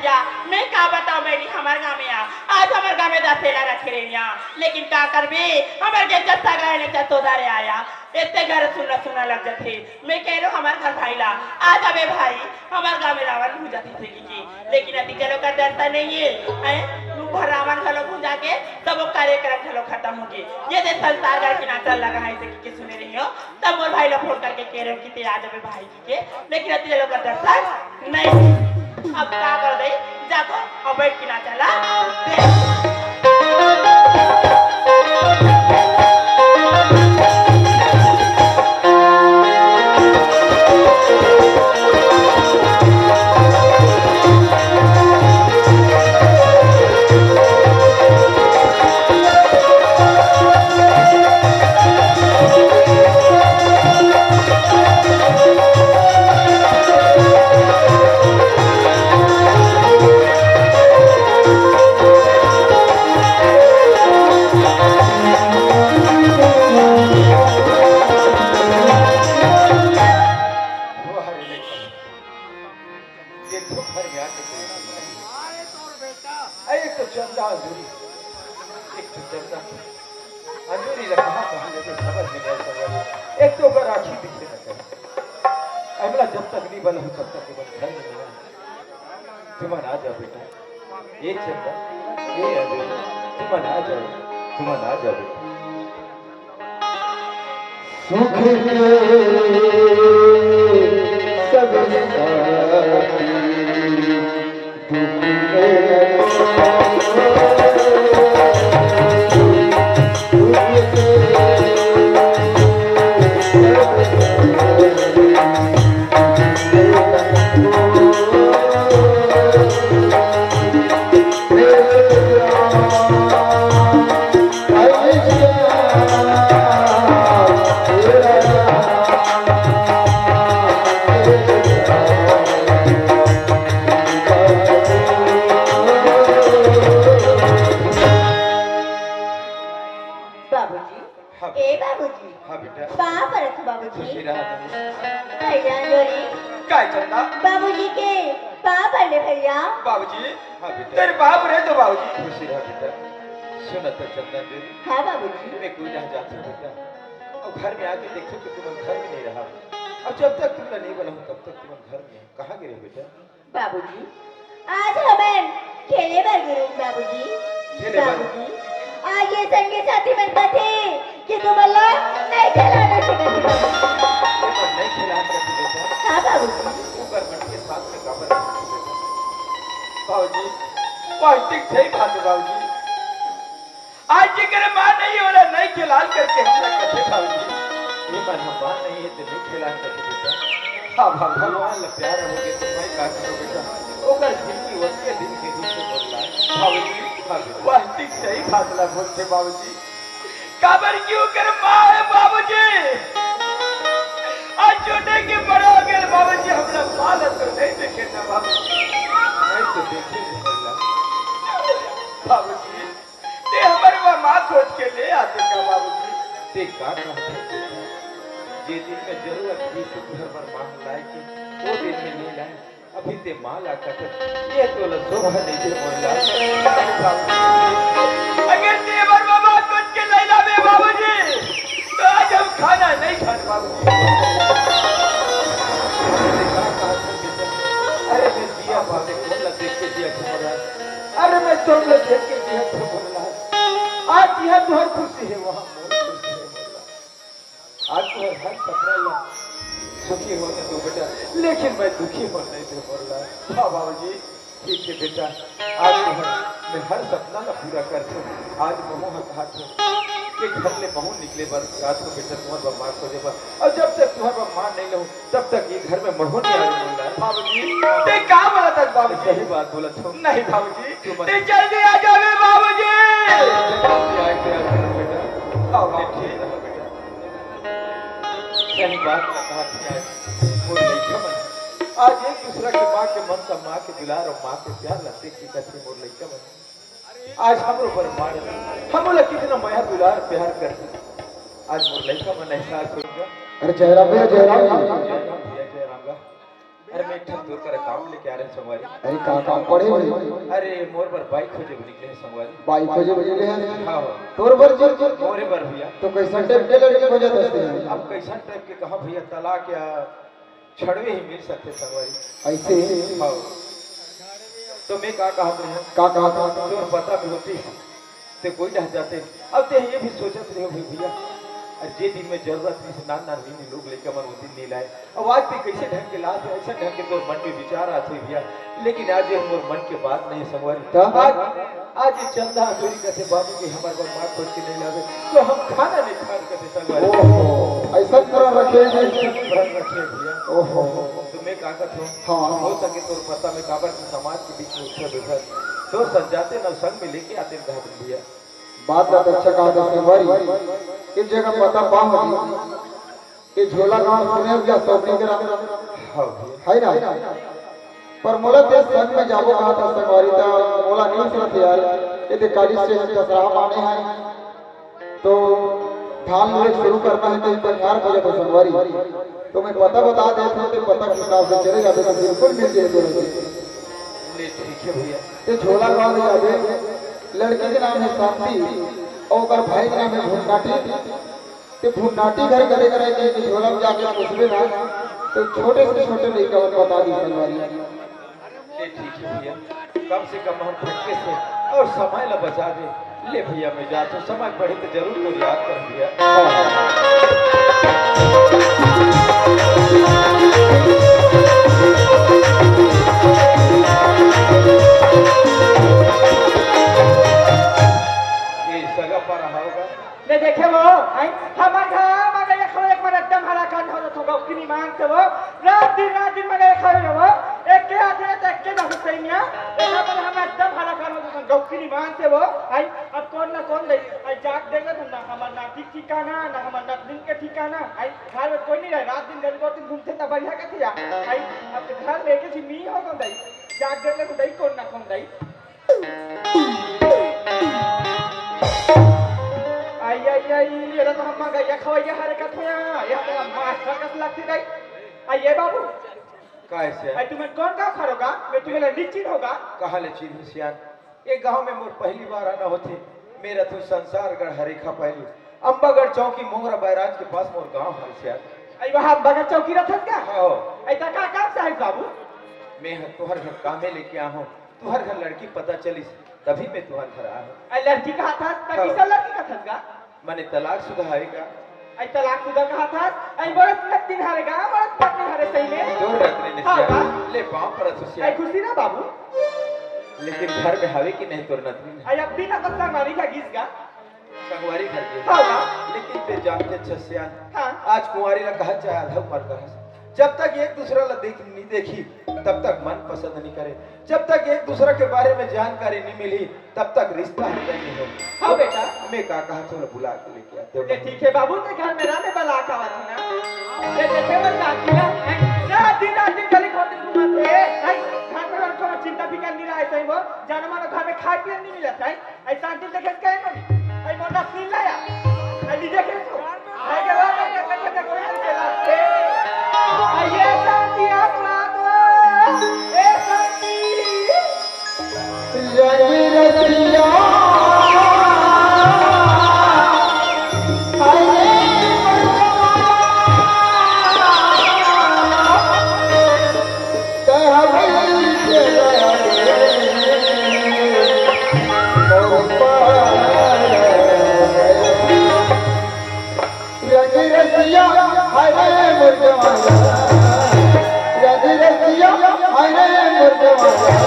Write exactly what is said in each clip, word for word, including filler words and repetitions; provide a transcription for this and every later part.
या, मैं का बताओं बहिनी, हमर गाँव में आ, आज हमर गाँव में दसेला रखे रहिन या, लेकिन का करबे, हमर गेंजा सगा हे, लेकिन तो दारे आया, एते घर सुन्ना सुन्ना लग जाथे। मैं कह रहा हूँ हमर घर भाई ला, आ जाबे भाई, हमर गाँव में रावण भूंजा थे की, लेकिन अति चलो कर दर्शन नहीं है, हैं? तू भर रावण घलो भूंजा के, तब वो कार्यक्रम घलो खत्म हो गए। ये दे संसार घर के नाचा लगा है, इसे की, की सुने रही हो, तब मोर भाई ला फोन करके कह रहे हो कि ते आ जाबे भाई। के, लेकिन अति लोग का दर्शन नहीं। अब का कर दे, जाको अब बैठ के ना चला। ये तो घर में आके कोई सुनवाई नहीं। अरे, एक तो चंदा अंजूरी, एक तो चंदा अंजूरी ला कहाँ कहाँ लेके खबर में गए सब। एक तो ओकर आँखी दिखे न करे। अमला जब तक नहीं बना, तब तक ओकर घर में नहीं आए। तुमन आ जाओ बेटा, ये चंदा, ये अंजूरी, तुमन आ जाओ, तुमन आ जाओ बेटा। सुख के सब साथी, दुख के बाबूजी, हाँ। ए बाबूजी, हाँ बेटा। पाँव परत हँव बाबूजी। खुशी रहा। भैया जोरी। काय चंदा? बाबूजी के पाँव पर ले भैया। बाबूजी, हाँ बेटा। तेरे पाँव परे तो बाबूजी। खुशी रहा बेटा। सुना तो चंदा जोरी। हाँ बाबूजी। मैं कोई रह जाती हूँ बेटा। अब घर में आके देखो तो तुम घर में नहीं रहा। अब जब तक तुमला नहीं बुलाऊँ तब तक तुम घर में कहाँ गिरे बेटा? बाबूजी, आज हमन खेले बर गे रहेन बाबूजी। खेले बर? बाबूजी, आज ये संगी साथी मन कथे कि तुमन ला नहीं खेलाना चाहत हे बाबूजी। तुमन नहीं खेलाना चाहत हे बेटा? हाँ बाबूजी। ओकर मन के साथ में काबर नहीं खेलत हे बेटा? बाबूजी, पॉलिटिक्स सही बात हे बाबूजी। आज जेकर माँ नहीं हे ओला नहीं खेलान करके हमला कथे बाबूजी। ये मन ह माँ नहीं हे त नहीं खेलान करके बेटा। हाँ, हाँ, भगवान ला प्यारा होगे त मैं का करूँ बेटा। ओकर जिनगी ओतके दिन के रूप में बदला हे। बाबूजी, हाँ बेटा। वह ठीक सही बात ला बोलथे बाबूजी। काबर कि ओकर माँ हे बाबूजी। आज छोटे के बड़ा हो गए बाबूजी, हमला माँ ला तो नहीं देखे ना बाबूजी। नहीं तो देखे नहीं बदला। बाबूजी, ते हमर बर माँ खोज के ले आते का बाबूजी? ते का कहत हस बेटा? जे दिन में जरूरत रहिस ते घर बर माँ लाए के, वो दिन में नहीं लाए। अभी ते माँ ला कहत हस, ये तोला शोभा नहीं दे मोर लाल। अगर ते हमर बर माँ खोज के नहीं लाबे बाबूजी, तो आज हम खाना नहीं खान बाबूजी। अरे मैं जिया बाबे कौन ला देख के जिया था? अरे मैं तुम लोग देख के जिया था मोर लाल। आज यहाँ तुहर खुशी हे, वहाँ मोर खुशी हे मोर लाल। आज तुहर हर सपना ला सुखी होने दो बेटा, लेकिन मैं दुखी होने नहीं दे मोर लाल। हाँ बाबूजी, ठीक हे बेटा, आज तुहर मैं हर सपना ला पूरा करथों। आज महूँ हा कहत हों कि घर ले महूँ निकले बर जात हों बेटा, तुहर बर माँ खोजे बर। अउ जब तक तुहर बर माँ नहीं लहूँ, तब तक ये घर में महूँ नहीं आए मोर लाल। बाबूजी, ते का बोलत हस बाबूजी? सही बात बोलत हों। नहीं बाबूजी, ते जल्दी आ जाबे बाबूजी। जल्दी आए के आ बेटा। हाँ बाबूजी। सही बात कहा थी आज। मोर लइका मन आज एक दूसरा के माँ के ममता, माँ के दुलार अउ माँ के प्यार ला देख के कथे मोर लइका मन। आज हमरो बर माँ रही, हमन ला कितना मया दुलार प्यार करथे। आज मोर लइका मन एहसास होइगा। अरे जयराम भैया, जयराम जी। जयराम भैया, जयराम गा। अरे, मैं एक ठन तोर करा काम लेके आ रहे हंव संगवारी। अरे, का काम पड़े भाई? अरे, मोर बर बाई खोजे बर निकले हंव संगवारी। बाई खोजे बर निकले हस? हाँ, हाँ। तोर बर जी? मोरे बर भैया। तो कइसन type के लड़की खोजत हस तें? अब कइसन type के कहां भैया, तलाक या छड़वे ही मिल सकथे संगवारी। अइसे? हाँ। तो मैं का कहत रहेंव? का कहत हस? तोर पता भी होतिस, तें कोई डहर जाते। अब तें ये भी सोचत रहे होबे भैया, अउ जे दिन में जरूरत रहिस, नान नान नीन लोग लइका मन ओ दिन नइ लाय। अब आज तें कइसे ढंग के लात हस, अइसन ढंग के तोर मन में विचार आत हे भैया, लेकिन आज ये मोर मन के बात नहीं संगवारी। त? आज, आज ये चंदा अंजोरी कथे बाबू के हमर बर मां खोज के नइ लावे, त हम खाना नइ खान कथे संगवारी। ओहो, अइसन भरम रखे हे। अइसन भरम रखे हे भैया। ओहो। त मैं का कहत हंव? हाँ। हो सके तोर पता में काबर कि समाज के बीच में उठे बैठे तोर संग जाते न संग में लेके आते कहत हंव भैया। बात, बात अच्छा कहत हस संगवारी। एक जगह पता पा होही, ये झोला गांव सुने हस का, सौंपी करा? हाँ भैया। हे ना? पर मोला तें संग में जाबो कहत हस संगवारी, त मोला नइ सुनत यार। ये तें काली स्टेशन दसरहा माने हे, तो धान लुए शुरू करना हे, तो एक बनिहार खोजत हंव संगवारी। तो मैं पता बता देत हंव, तें पता के हिसाब से चले जाबे, तो बिल्कुल मिल जाही तोला। ले, ठीक हे भैया। तें झोला गांव में जाबे, लड़की के नाम हे शांति, अउ ओकर भाई के नाम हे भुन्नाटी। तें भुन्नाटी घर कते करा हे, तें झोला में जाके पूछबे ना, त छोटे से छोटे लइका मन बता दिही संगवारी। ले, ठीक हे भैया, कम से कम हम भटके से अउ समय ला बचा दे। ले भैया, मैं जात हंव, समय पड़ही त जरूर तोर याद करहूं भैया। हाँ। ये सगा पारा होगा। ले देखे वो, आई, हमर घर म गइया खवई एक मन एकदम हलाकान हो जात हों, गौकी निमान से वो, रात दिन, रात दिन म गइया खवई वो, एक के आथे त एक के जाथे सही मिया, एकर बर हम एकदम हलाकान हो जात हों, गौकी निमान से वो, आई, अब कोन ना कोन दई, आई, जाके देख लेथन ना, हमर नाती के ठिकाना, ना हमर नतनीन के ठिकाना, आई, घर में कोई नइ रहे, रात दिन गली गोती घूमथे त बढ़िया कथे या, आई, अब घर में एक झी मी हो कोन दई, जाके देख लेथन दई, कोन ना कोन दई। आई, आई, आई, एला तो हम गइया खवइया हरे कथन, ये तो मास्टर कस लगथे दाई। आई, ये बाबू। काय से? आई, तुमन कोन गाँव के हरो गा? मैं तुम्हें ला नइ चिन्हों गा। कहाँ ले चिन्हों सियान? ये गाँव में मोर पहली बार आना होथे। मैं रथों संसारगढ़ हरेखा पहली। अम्बागढ़ चौकी मोंगरा बैराज के पास मोर गाँव हरे सियान। आई, वहाँ अम्बागढ़ चौकी रथस का? हाँ। आई, त का काम से आइस बाबू? मैं ह तुहर घर कामे लेके आहों। तुहर घर लड़की पता चलिस, तभी मैं तुहर घर आहों। आई लड़की कहत हस, त हाँ। किसन लड़की कहत हस गा? मने तलाकशुदा हवे गा। आई तलाकशुदा कहत हस, आई मोर नतनीन हरे गा, मोर नतनीन हरे सही में। तोर नतनीन हे हाँ सियान। गा। ले पाँव परत हों सियान। आई खुशी ना बाबू। लेकिन घर में हवे कि नहीं तोर नतनीन? आई अब भी ना पत्ता मारी का गीस गा। संगवारी घर के। हाँ, हाँ। लेकिन तें जानथस सियान, हाँ। आज कुंवारी ला कहत जाय आधा उमर करस। जब तक एक दूसरा ला देख, नइ देखही, तब तक मन पसंद नइ करे। जब तक एक दूसरा के बारे में जानकारी नइ मिलही, तब तक रिश्ता हर तय नइ हो। हाँ बेटा। मैं का कहत हों, बुला के लेके आते हो। ये ठीक हे बाबू, तें घर में रह, मैं बला के आवत हों ना। ये देखे बर का किया? रात दिन, रात दिन गली खोटे घूमत हे। हैं? घर में रखो, चिंता फिकर नइ रहे, सही वो। जानो मानो घर में खाए पिए नइ मिलत हे। आई शांति देखे कहे मन। आई मोटा सीन लाया। आई नी देखे तो। आई के बाद आई के देखे कोई नहीं चला। आई ये शांति आप ला दो। ए शांति। रंग रसिया। हाय रे रंग रसिया, हाय रे मोर जवाना। रंग रसिया, हाय रे मोर जवाना।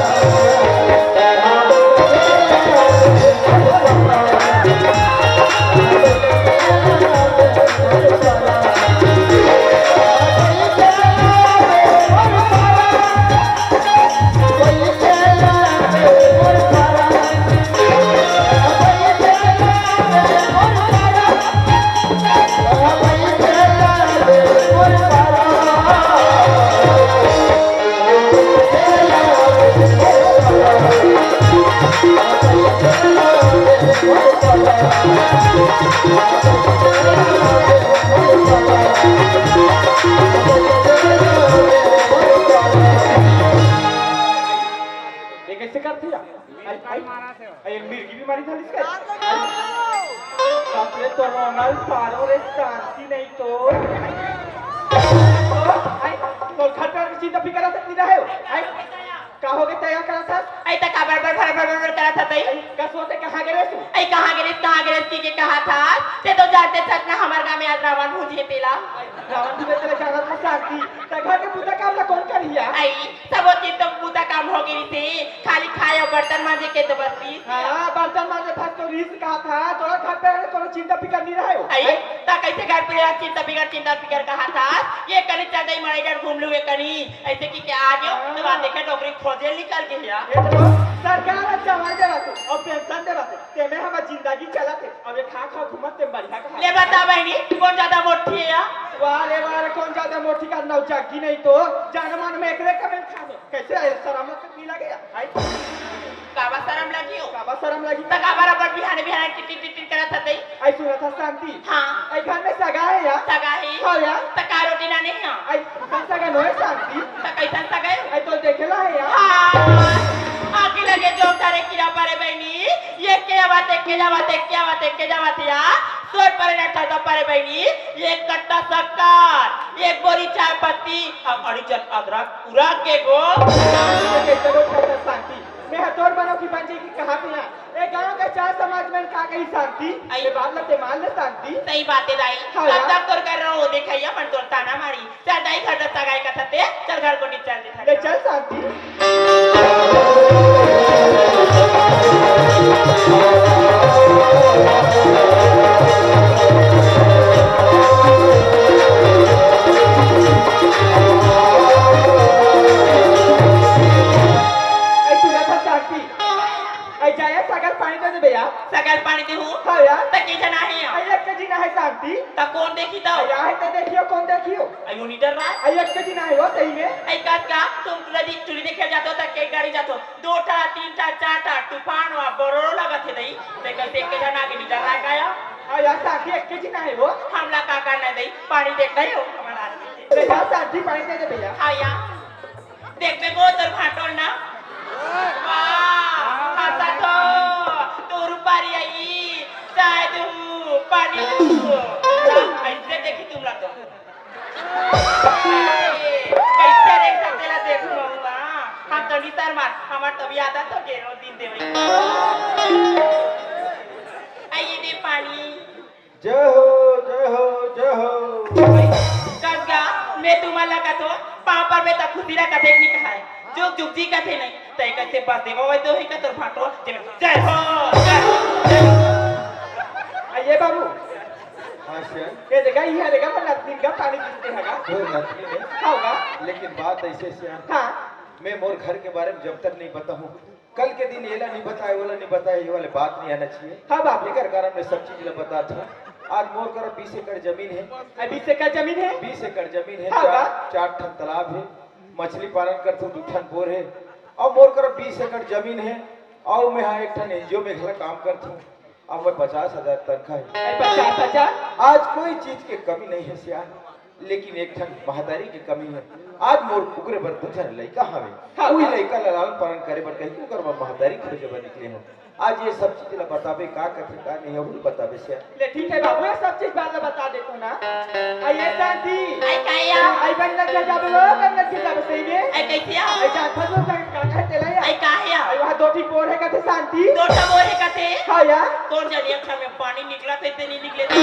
से करथे या? आई, आई, आई, मिर्गी बीमारी धरिस के? आई, बाप रे, तो रोनल पारो रे, शांति नहीं तो। आई, तो घर पे आके चिंता फिकर करत नहीं रहे हो? आई, का हो गए, तैयार करत हस? आई, त काबर बर भर भर भर भर करत हस तई? कस होते कहाँ गे रेहेस? आई, कहाँ गे रेहेस, कहाँ गे रेहेस, की के कहा था? ते तो जानते छस ना, हमर गाँव में आज रावण भूज हे तेला। रावण भूज हे तेला जानत हस शांति, त घर के पूजा काम ला कौन करिया? आई, सबो चीज तो बूता काम हो गे रिहिसे, खाली खाए अउ बर्तन मांजे के तो बस रिहिस। हाँ, बर्तन मांजे फस तो रिहिस कहा था, तोरा घर पे कोनो चिंता फिकर नहीं रहे हो। आई, त कैसे घर पे चिंता फिकर, चिंता फिकर कहा था? ये कनी चल दई मड़ई डर घूम लू, ये कनी ऐसे की क्या आ गयो, हाँ। तो बात देखे डोकरी खोजे निकल के या। ये तो सरकार अच्छा मार दे रहा तू, और पेंशन दे रहा तू, ते में हमार जिंदगी चला थे। अब ये खा खा घूमत ते बढ़िया कहा। ले बता बहिनी, कौन ज्यादा मोटी है या? वाह रे वाह रे, कौन ज्यादा मोटी का नौजग्गी नहीं तो, जान मान में एकरे का में खा दो। कैसे है, शर्म नहीं लगे या? आई? काबा शर्म लगी हो? काबा शर्म लगी? त काबा रबर बिहाने बिहाने टिटिन टिटिन करत हते? आई सुनत हस शांति? हाँ। आई घर में सगा है या? सगा है। हाँ या? त का रोटी ना नहीं है? आई सगा नोहे शांति? त कैसन सगा है? आई तो देखेला है या? हाँ। आगे लगे जो तारे किरा पारे बहिनी, ये के आवत, एक के जावत, एक के आवत, एक के जावत या, सोर परे न ठगा परे बहिनी, एक कट्टा शक्कर, एक बोरी चाय पत्ती, अब अड़ी चल अदरक पूरा के गो। ये चलो ठगा शांति। मैं हतोर बनो की बन जाएगी कहाँ पे यहाँ? ए गांव के चार समाज में का कही शांति? आई। ये बात लगते मान ले शांति। सही बात है दाई। हाँ कब यार। तक तोर कर रहा हो, देखा या मन तोर ताना मारी। चल दाई, घर दस्ता गाय का थते, चल घर को निचल दे ले थके। चल शांति। ए, सुना था शांति। ए, जाया सगल पानी दे दे भैया। सगल पानी दे हूँ। हाँ यार। त के जना है यहाँ? ए, एक के जी ना है शांति। त कौन देखी तो? ए, या है ते देखियो, कौन देखियो? अयो नीटर राय। अयो एक के दिन आए हो सही में। आई काज का तुम पूरा दिन चुरी देखे जातो त के गाड़ी जातो। दो ठा, तीन ठा, चार ठा तूफान वा बरोड़ो लगत है दई। ते कैसे एक के जना के नीटर राय काया? आ या साथी एक के दिन आए हो। हमला का करना है दई? पानी देखना ही हो हमारा आदमी से। ले जा साथी पानी दे दे भैया। हाँ या। देख बे वो तोर भाटोल ना। वाह, हंसा तो। तोर ऊपर आई। चाय दू, पानी दू। ऐसे देखी तुमला तो। कैसे रे, तेला देखू महुआ। हम तो नितर मार, हमार तबीयत तो गेरो दिन देवे। आइए दे पानी। जय हो, जय हो, जय हो। कस गा, मैं तुम्हारा लगा तो पाँव पर मैं तब खुशी रहा कथे नहीं कहा है। जुग जुग जी कथे नहीं। तय कैसे बस देवा वही तो ही का तोर भाटो। जय हो, जय हो, जय हो। आइए बाबू। हाँ सर। ये देखा, ये देखा, मैं नतनीन का पानी पीते हैगा। वो नतनीन है। हाँ होगा। लेकिन बात ऐसे सर। हाँ। मैं मोर घर के बारे में जब तक नहीं बताऊँ, कल के दिन एला नहीं बताए, ओला नहीं बताए, ये वाले बात नहीं आना चाहिए। हाँ बाप। एकर कारण मैं सब चीज ला बतात हूँ। आज मोर करा बीस एकड़ जमीन है। आ, बीस एकड़ जमीन है? बीस एकड़ जमीन है, हाँ चार, बा। चार ठन तालाब है, मछली पालन करथूँ, दू ठन बोर है, और मोर करा बीस एकड़ जमीन है, और मैं हाँ एक ठन एनजीओ में घला काम करथूँ। अब मैं पचास हजार तनखा है। अरे, पचास हजार? आज कोई चीज के कमी नहीं है सियान, लेकिन एक ठन महतारी के कमी है। आज मोर कुकरे बर दू झन लइका हवे। हाँ, उही हाँ। लइका ला लालन पालन करे बर कही कुकर बर महतारी खोजे बर निकले हो। आज ये सब चीज ला बताबे का कथे का नहीं है, वो बताबे सियान। ले ठीक है बाबू, ये सब चीज बात ला बता देथों ना। आई ये शांति। आई का या? आई गन्नत के जाबे वो, गन्नत के जाबे सही में। आई कैसे या? आई जात फसलो का का कहते ला या? आई का या? आई वहाँ दो ठी बोर है कथे शांति। दो ठा बोर है कथे? हाँ या। कौन जानी अच्छा में पानी निकला थे, ते नहीं निकले थे।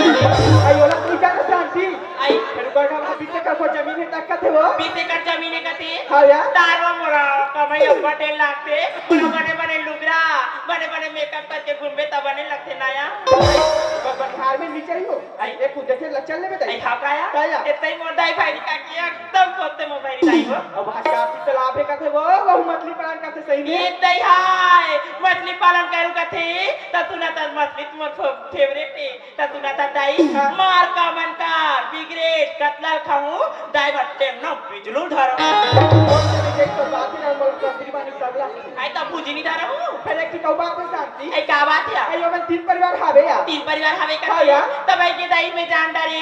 आई ओला तू जाना शांति। आई। फिर ऊपर का वहाँ पीछे का कोई जमीन है तक कथे वो? बीस एकड़ जमीन है कथे? हाँ या। तार वो मोरा, कमाई अब बटे लागते, मोरा बने बने लुगरा, बने बने मेकअप करके घूमबे तब बने लगते ना या। बस बनिहार में नीचे ही हो। आई। ये कुछ देखे ला चल ले बेटा। आई हाँ का या? का या? इतना ही मोर दाई भाई का किया, एकदम सोते मोर भाई दाई हो। अब वहाँ चार तालाब है कथे वो, वो मछली पालन करते सही में। ये दाई हाय, मछली पालन करू कथे, त सुना त मछली तुम्हार फेवरेट है। त सुना था दाई, हाँ। मार का मन का बिगरेट कतला खाऊं, दाई बट्टे न बिजलू धरो। कौन से बिगरेट तो बात ही ना बोल, कंत्री बानी तबला। आई तो भुजी नहीं धरो। फिर एक ठिकाऊ बात है शांति। आई का बात है? आई ओमन तीन परिवार हावे या। तीन परिवार हावे का? हाँ या। तब आई के दाई में जान डारे,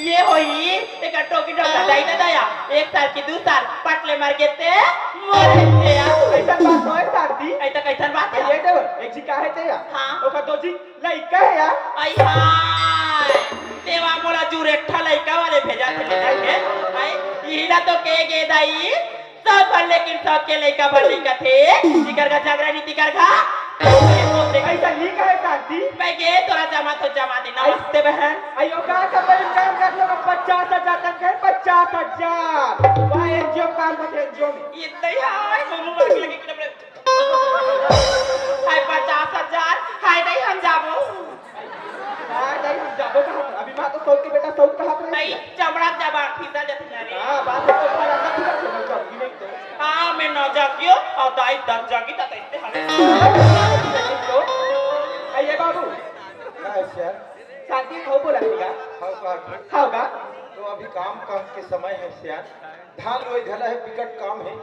ये होई, एक टोकी डोका दाई ना दाया। एक साल की दो साल, पटले मार के ते, मरे थे या। ऐसा बात होए शांति। ते यार। हाँ। ओकर दो झी लइका हे यार। आई हाय, तेवा मोला जुरेठा लइका वाले भेजा थे ले जाके। आई, इही ला तो के गे दाई, सब भर लेकिन सबके लइका भर लइका थे। तिकर का झगड़ा नहीं, तिकर का। ऐसा नहीं कहे शांति। मैं गे तोरा जमा तो जमा देना। आई, मस्ते बहन। आई, ओका का परिणाम रख लो, पचास हजार तक है, पचास हजार। वहाँ एनजीओ काम करते, एनजीओ में। ये तैयार, मम्मी मार के लगे कि हाय पचास हजार, हाय नहीं हम जाबो। हाय नहीं हम जाबो कहा, अभी माँ तो सौ के बेटा सौ कहा तो नहीं। चमड़ा जबान फिसल जती ना रे। हाँ, बात तो ऊपर आना फिसल से ना जाऊंगी नहीं तो। हाँ, मैं ना जागियो, और दाई दस जागी ता तैसे हमें। तो, आ ये बाबू। क्या है सर? शांति खाओ बोला ठीक है? खाओ का? खाओ का? तो अभी काम काम के समय है सर। धान लुवई घला हे, बिकट काम हे,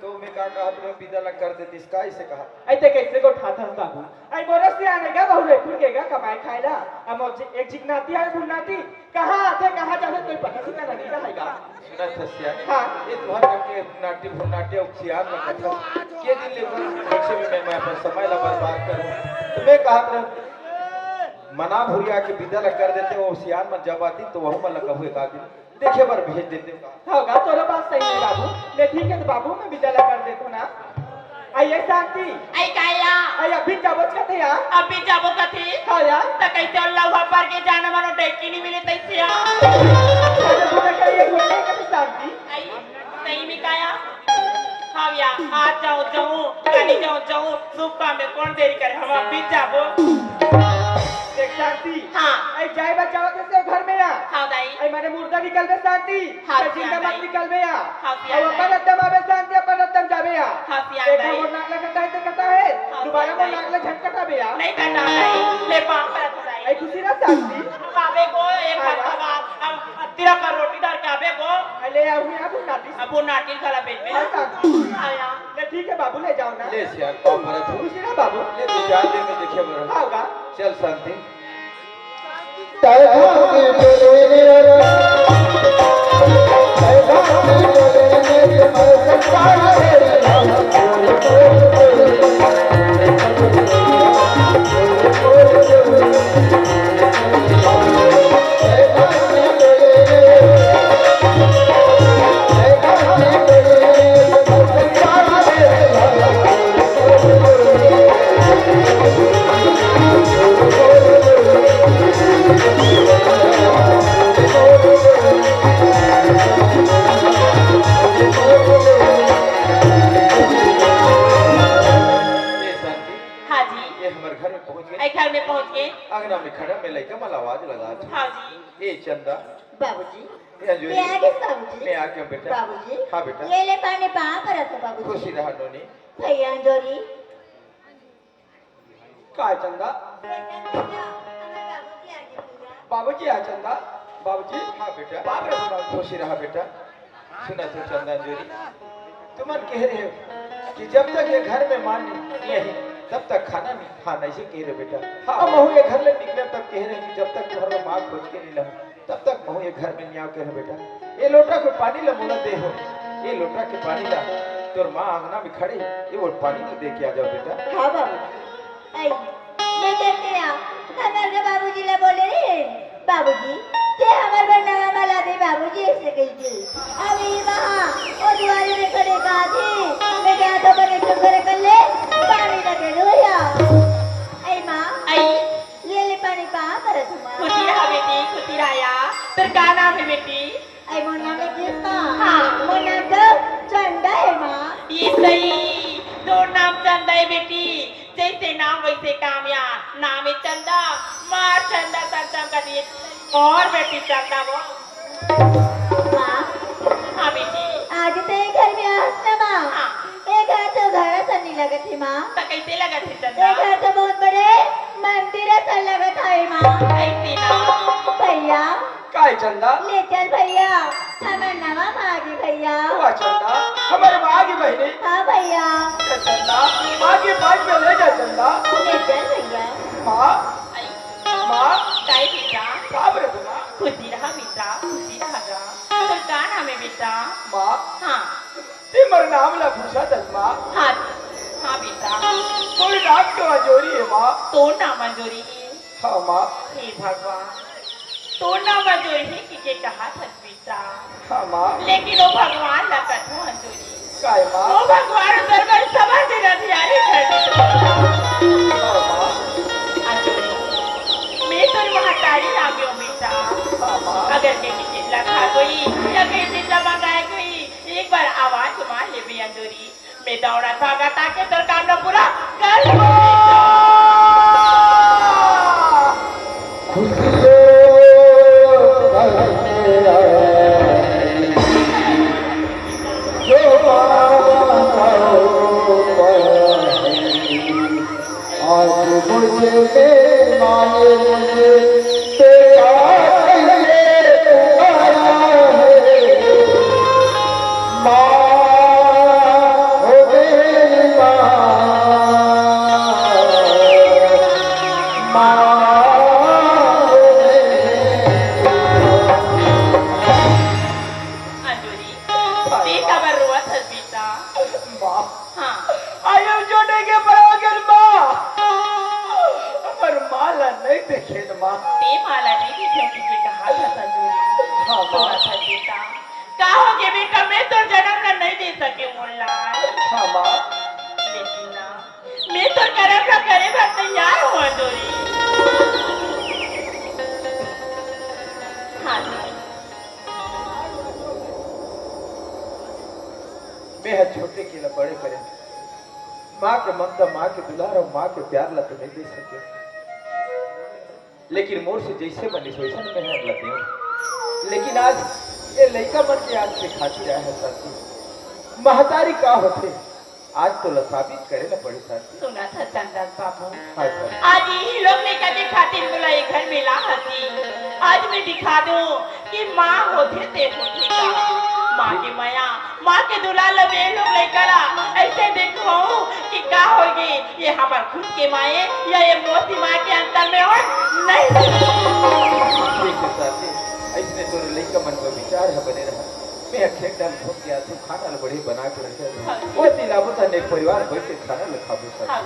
तो मैं का कहत रहेंव, बिदा ला कर देतिस का, इसे कहा। अइते कइसे गोठाथस बाबू? अइ मोर सियान हे गा, बहू रइपुर गे गा कमाए खाए ला। अब मोर एक झिन नाती हे, भुन्नाती, कहाँ आथे, कहाँ जाथे, कोई पता सुना नहीं रहा हे गा। सुनत हस सियान? हाँ। ये तुँहर करके नाती भुन्नाती अउ सियान ला कथस, के दिन ले बच्चे में मैं, मैं अपन समय ला बर्बाद करूँ? तो मैं कहत रहेंव, मना भुरिया के बिदा ला कर देते, वो सियान मन जब आतिन, तो वहू मन ला कभू एक आध दिन देखे बर भेज देते का? हाँ गा, तोरो बात सही हे बाबू। ले ठीक हे तो बाबू, मैं बिदा ला कर देथों ना। अइ ये शांति। अइ काया। अइ अभी जाबो कथे यार। अभी जाबो कथे? हाँ यार। त कइसे ओला उहाँ पर के जाना मानो डेकी नहीं मिले तइसे यार। अरे बोले का ये बोले का शांति। अइ सही में काया। हाँ यार, आज जाओ जाओ, काली जाओ जाओ, शुभ काम में कौन देरी करे, हम अभी जाबो। देख शांति। हाँ। अइ जाए बर जावत हे से घर में आ। हाँ दाई। अइ मारे मुर्दा निकलबे शांति। हाँ, अइ जिंदा सियान मत दाई। निकलबे आ। हाँ, सियान अउ अपन दाई। रद्दम आबे शांति, अपन रद्दम जाबे आ। हाँ, सियान एक दाई। मोर नाक ला कटा हे ते कटा हे, हाँ, दोबारा सियान मोर दाई। नाक ला झन कटाबे आ। नहीं कटा दाई, ले पाँव परत दाई। अइ खुशी ना शांति। आबे गो, एक हाँ, हफ्ता यार। बाद, अब तेरा पर रोटी धर के आबे गो। अइ ले आऊ, आऊ नाती। अब वो नाटी खला बेच में। हाँ, शांति। हाँ, यार। ले ठीक हे बाबू, ले जाओ ना। ले सियान, पाँव परत हँव। खुशी ना बाबू। ले दू चार दिन में देखे बर। हाँ, गा। चल शांति। हाँ जी। ये हमर घर में पहुँच गे। ए, घर में पहुँच गे। अंगना में खड़ा मैं लइका मन ला आवाज लगात हँव। हाँ जी। ए चंदा। बाबूजी। ए अंजोरी। मैं आ गे बाबूजी। मैं आ गेंव बेटा। बाबूजी। हाँ बेटा। ये ले पानी पाँव परत हँव बाबूजी। खुशी रहा नोनी। भैया अंजोरी। काय चंदा? बाबूजी आ गे भैया। बाबूजी आ चंदा। बाबूजी। हाँ बेटा। बाप रे बाप। खुशी रहा बेटा। सुनत हो चंदा अंजोरी, तुमन कहे रहे हो कि जब तक ये घर में माँ नहीं है, तब तक खाना नहीं खाना, ऐसे कहे रहे बेटा। हाँ। अब महू ये घर ले निकले तब कहे रहे कि जब तक तुम्हारा माँ खोज के नहीं लाऊं, तब तक महू ये घर में नहीं आऊं, कहे रहे बेटा। ये लोटा के पानी ला मोला दे हो, ये लोटा के पानी ला, तोर माँ आंगना में खड़े, ये वो पानी ला दे के आ जाओ बेटा। हाँ बाबू। आई, मैं कहते हैं, हमर के बाबूजी ला बोले रे, बाबूजी, ते हमर बर नवा माला दे बाबूजी, ऐसे कही थी। अब ये वहाँ, वो दुआरे में खड़े कहा थे, मैं गया तो बने चुप करे कर ले, पानी लगे लो या। आई माँ, आई। ये ले पानी पाँव परत हँव माँ। खुशी रहा बेटी, खुशी रहा या। तेरा का नाम है बेटी? अई मोर नाम है कृष्णा। हाँ। मोर नाम तो चंदा है माँ। ये सही, तोर नाम चंदा है बेटी, जैसे नाम वैसे काम यार। नाम है चंदा, मार चंदा, चंदा का दिए। और बेटी चंदा वो। माँ। हाँ बेटी। आज ते घर में आस ना माँ। हाँ। ये घर तो घर सा नहीं लगत है माँ। तो कैसे लगत है चंदा? ये घर तो बहुत बड़े मंदिर सा लगत है माँ। ऐसी ना। भैया। काय चंदा? ले चल भैया, हमर नवा माँ आगे भैया। वाह चंदा, हमर माँ आगे बहिनी। हाँ भैया। ले चंदा, माँ के पास में ले जा चंदा। ले चल भैया। माँ, आई। माँ। काय बेटा? का बोले तू माँ? खुशी रहा बेटा, खुशी रहा जा। तोर का नाम है बेटा? माँ। हाँ। ते मोर नाम ला पूछत हस माँ। हाँ, हाँ बेटा। मोर नाम तो अंजोरी हे माँ। तोर नाम अंजोरी हे? हाँ माँ। हे भगवान, तोर नाम अंजोरी हे कहिके कहत हस बेटा। हाँ माँ। लेकिन ओ भगवान ला कथों अंजोरी। काय माँ? ओ भगवान उतर बर समझ दिन अंधियारी कर दे। हाँ माँ। अंजोरी, मैं तोर महतारी लागे हों बेटा। हाँ माँ। अगर कहीं चिल्ला खा गई या कहीं चिल्ला मंगाए गई, एक बार आवाज मार लेबे अंजोरी। मैं दौड़त भागत आके तोर काम ल पूरा कर लूं। खुशियों करके आई, जो माँ का हुक्म है। आज मुझे मेहमान, मुझे तेरा कहिए पुकारा है। माँ हो मेरी माँ, माँ हो मेरी माँ। अंजोरी, तैं काबर रोवत हस बेटा? माँ, हाँ। आयु जोड़े के बराबर माँ। हमर माँ ला नहीं देखेन माँ। तैं माँ ला नहीं देखेन कहिके कहत हस अंजोरी। हाँ, माँ। रोवत हस बेटा। का होगे बेटा, मैं तोर जनम ला नहीं दे सकेंव मोला। हाँ, माँ। लेकिन ना, मैं तोर करम ला करे बर तैयार हों अंजोरी। हाँ जी। मैं ह छोटे के ला बड़े करे, माँ के ममता, माँ के दुलार अउ माँ के प्यार ला तो नहीं दे सकेंव, लेकिन मोर से जइसे बनिस वइसन मैं ह ला देंव। लेकिन आज ये लइका मन के आज के खातिर आए हस साथी। महतारी का होथे, आज तोला साबित करे ला पड़ही साथी। सुनत हस चंदन बाबू, हाँ सर। आज इही लोग लइका के खातिर मोला ये घर मिला हस जी। आज मैं दिखा दूं कि माँ होथे ते होथे का। माँ के मया, माँ के दुलार ल ए लोग लइका ला अइसे देखहूं कि का होगे, ये हमर खुद के माँ ए या ये मौसी माँ के अंतर में होय नहीं। ठीक हे साथी, अइसने तोर लइका मन के विचार ह बने रहा। मैं ह खेत डाल घूम के आथंव, खाना ल बढ़िया बना के रखे हंव। हाँ। ओ तिलाबो त अनेक परिवार बैठ के खाना ल खाबो सब। हाँ।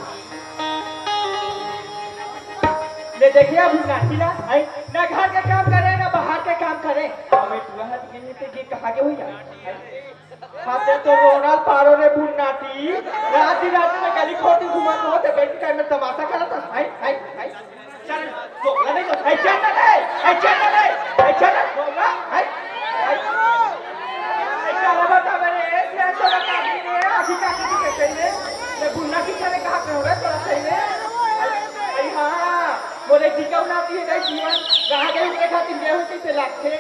ले देखिए अभी नाती ला, आई, ना घर के काम करे, ना बाहर के काम करे। हमें टुरा हट गई थे, ये कहाँ के हुई यार? हाथे तो रोना पारो रे बुढ़ नाती, रात दिन रात में गली खोटी घूमत हो, ते बैठ के में तमाशा करत हस, आई, आई, आई। चल, बोला नहीं तो। ऐ चल ना रे, ऐ चल ना रे, ऐ चल ना, बोला, ऐ, ऐ। ऐ चल ना बता मेरे, ऐ चल ना बता मेरे, अभी का किसी के सही में, ये बुन्ना की चले कहाँ पे हो रहा है, थोड़ा सही में। ऐ, ऐ हाँ, बोले जी का उनाती है, नहीं जीवन, कहाँ गए उनके खातिर गेहूं कैसे लागथे?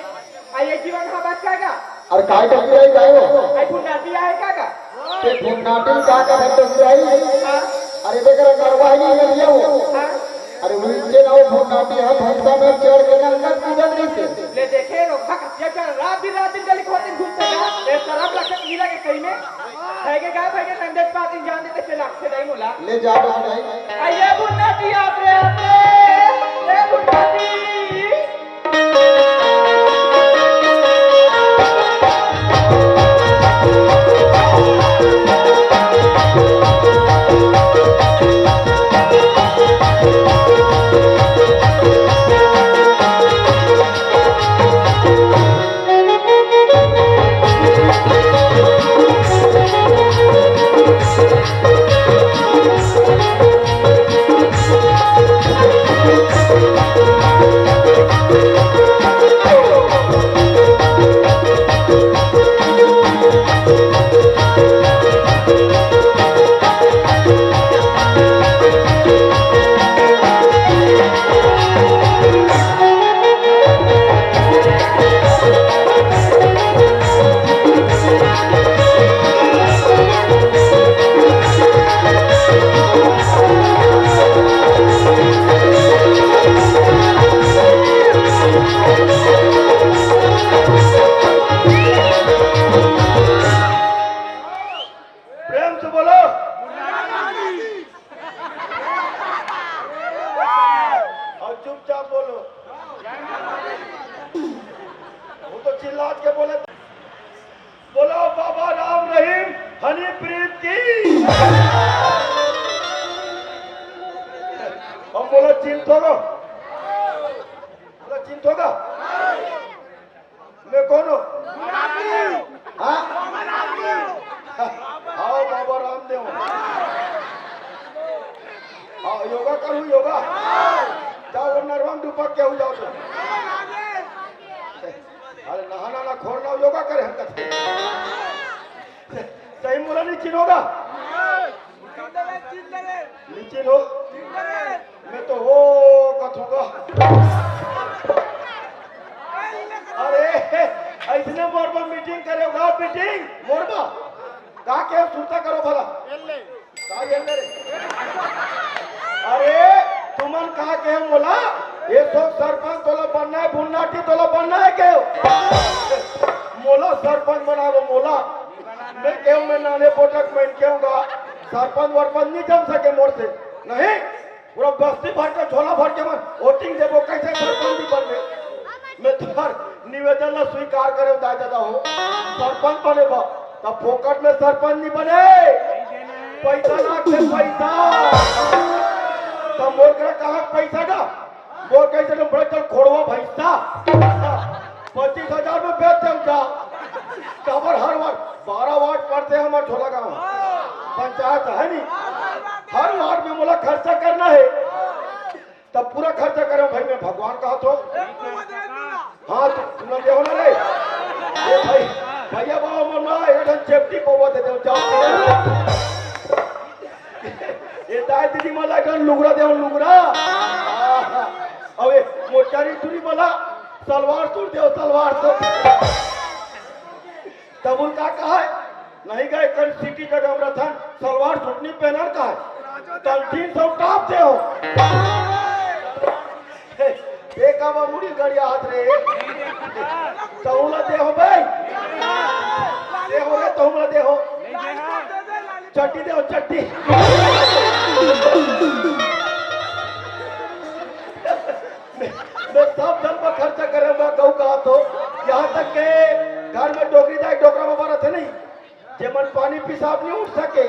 आ ये जीवन हा बात का का? अरे काय टोकी रही काय हो? आई फुन्नाटी आहे का का? ते फुन्नाटी का का है टोकी रही? हाँ। अरे बेकर नरवाही में दिया हो। हाँ। अरे उनके नाव फुन्नाटी है, भैंसा में चढ़ के नंगा कूदत रही थे। ले देखे रो, भा कसिया चल, रात दिन, रात दिन गली खोटी घूमते जा। ए शराब लक्षण मिला के कहीं में। खाएगे का, खाएगे नंदे पाती जान देते से लागते नहीं मुला। ले जा तो नहीं। आ ये फुन्नाटी आप रे, आप रे। ए फुन्नाटी। चिंत होगा? बोला, चिंत होगा? मैं कौन हूँ? हाँ? आओ बाबा रामदेव। आओ, योगा करूँ, योगा। जाओ, वो नरवा म डूबा के हो जाओ तो। अरे नहाना ना, खोरना, योगा करे हम कथे। सही मोला नहीं चिन्होगा? नहीं चिन्हो? मैं तो हो कथूंगा। अरे, ऐसने मोर बर मीटिंग करे होगा, मीटिंग मोर बर। का के सुरता करो भला? का ये मेरे? अरे, तुमन का के मोला? ये सब सरपंच तोला बनना है, भुन्नाटी तोला बनना है के? मोला सरपंच बनावो मोला। मैं केहूँ, मैं नाने पोटक मैं केहूँगा, सरपंच वरपंच नहीं जम सके मोर से। नहीं, पूरा बस्ती भर के, झोला भर के मैं वोटिंग देबो, कैसे सरपंच नहीं बनबे? मैं तोर निवेदन ला स्वीकार करे दाई ददा हो, सरपंच बने बा, तब फोकट में सरपंच नहीं बने, पैसा लागथे पैसा। तब मोर करा कहाँ पैसा ना? मोर कैसे तो बड़े चल खोड़वा भैंसा। पच्चीस हजार में बेच देम जा। काबर हर वार्ड, बारह वार्ड पड़थे हमर झोला गांव। पंचायत है नहीं, हर वार्ड में मोला खर्चा करना है। तब पूरा खर्चा करे भाई, मैं भगवान कहा तो। हाँ, तू, तुमन देहो ना रे। ए भाई, भैया बाबा मन ना, एक ठन चेपटी पौवा दे दे, जाओ। ए दाई दीदी मन ला एक ठन लुगरा देहो, लुगरा। अबे मोटरी टुरी मन ला सलवार सूट देहो, सलवार सूट। तब उन का कहा है? नहीं गए कल सिटी जगह हम रथन, सलवार सूट नहीं पहनन का है? तब जींस और टॉप देहो। हे, देखा बा मुड़ी गड़िया हाथ रे। तहुला देहो भाई। देहो रे, तहुला देहो। चट्टी देहो, चट्टी। मैं, मैं सब धन पर खर्चा करे हुआ कहूँ कहा तो, यहाँ तक के घर में डोकरी दाई डोकरा बाबा रहते नहीं, जेमन पानी पेशाब नहीं उठ सके,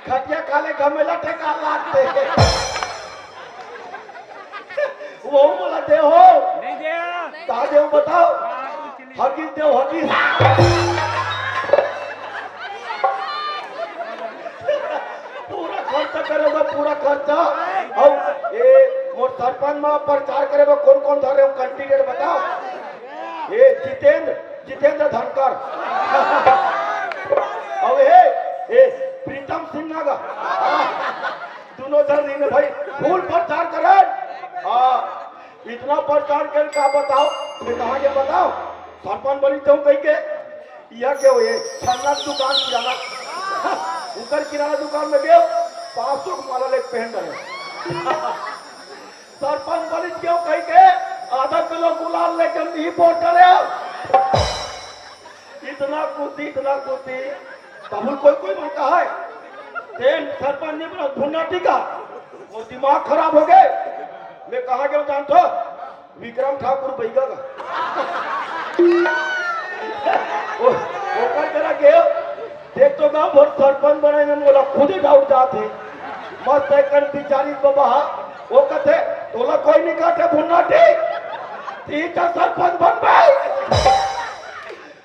खटिया खाले घमेला ठेका लागते। वो मोला देहो। नहीं दे। का देहो बताओ? हगीज देहो, हगीज। पूरा खर्चा करे बा, पूरा खर्चा। अउ ए मोर सरपंच मा प्रचार करे बा, कौन कौन धरे हो कैंडिडेट बताओ? ए जितेंद्र, जितेंद्र धनखड़। अउ ए, ए प्रीतम सिन्हा का। दोनों धर दिन भाई फुल प्रचार करे। हाँ, इतना प्रचार कर का बताओ? मैं कहाँ के बताओ? सरपंच बनी तो कहीं के यह क्या हो, ये छन्ना की दुकान किराना, उकर किराना दुकान में गयो, पाँच सौ को माला लेके पहन रहे। सरपंच बनी क्यों कहीं के आधा किलो गुलाल लेके नहीं बोल रहे। इतना कुत्ती, इतना कुत्ती। तब कोई, कोई मन कहा है, तेन सरपंच नहीं बना, भुन्ना टीका, वो दिमाग खराब हो गए। मैं कहाँ गया जानथो? विक्रम ठाकुर बैगा का। ओ, ओकर करा गयो, देख तो गांव भर सरपंच बनाए में मोला खुदे डाउट जात हे। मस्त एकन बिचारी बबा, वो कथे, "तोला कोई नहीं काटे भुन्ना टी, तीन चार सरपंच बन भाई।"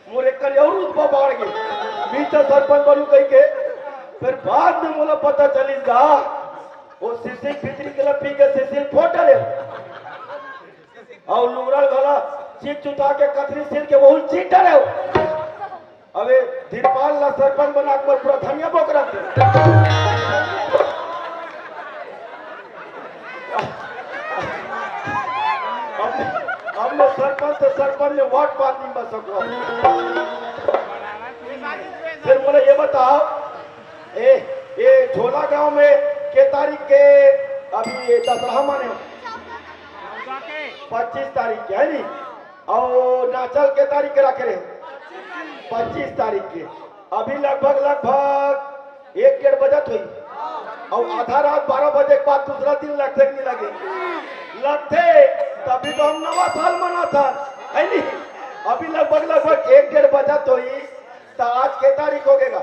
मोर एकन और रुतबा बाढ़ गए, "मैं तो सरपंच बनू" कही के। फिर बाद में मोला पता चलिस गा, वो सिसिल भितरी के ला पी के सिसिल फोट डरे। अउ लुगरा घला चीट चुटा के कथरी सिल के वहू चीट डरे। अबे धीरपाल ला सरपंच बना के पूरा धनिया बोकरा दे। अब, अब मैं सरपंच से सरपंच में वाट पार नहीं बच सकूं। फिर बोले, "ये बताओ, ए, ए झोला गांव में के तारीख के अभी ये दशहरा माने?" पच्चीस तारीख के, है नी? अउ नाचल के तारीख के रखे रहे? पच्चीस तारीख के। अभी लगभग, लगभग एक डेढ़ बजत होही। अउ आधा रात बारह बजे के बाद दूसरा दिन लगथे कि नहीं लगे? लगथे, तभी तो हम नवा साल मनाथन, है नी? अभी लगभग, लगभग एक डेढ़ बजत होही, तो आज के तारीख हो गएगा?